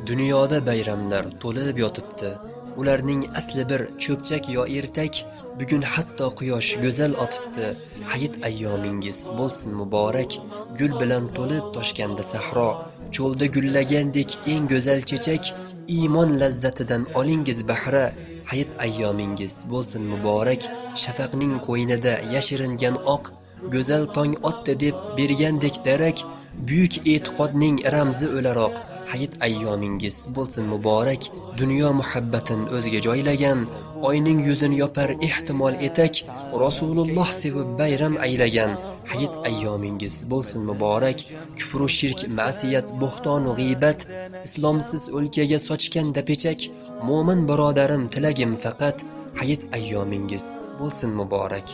Dunyoda bayramlar to'lib yotibdi. Ularning asli bir cho'pchak yo ertak, bugun hatto quyosh go'zal otibdi. Hayit ayyomingiz bo'lsin muborak, gul bilan to'lib toshganda sahro, cho'lda gullagandek eng go'zal chechak, iymon lazzatidan olingiz bahra. Hayit ayyomingiz bo'lsin muborak, shafaqning qo'ynida yashiringan oq, go'zal tong otdi deb bergandek darak, buyuk e'tiqodning ramzi o'laroq. Hayit ayyomingiz bo'lsin muborak, dunyo muhabbatin o'ziga joylagan, oyning yuzini yopar ehtimol etak, Rasululloh sevib bayram aylagan. Hayit ayyomingiz bo'lsin muborak, kufru shirk, ma'siyat, bo'xtonu g'iybat, islomsiz o'lkaga sochganda pechak, mo'min birodarim tilagim faqat, hayit ayyomingiz bo'lsin muborak.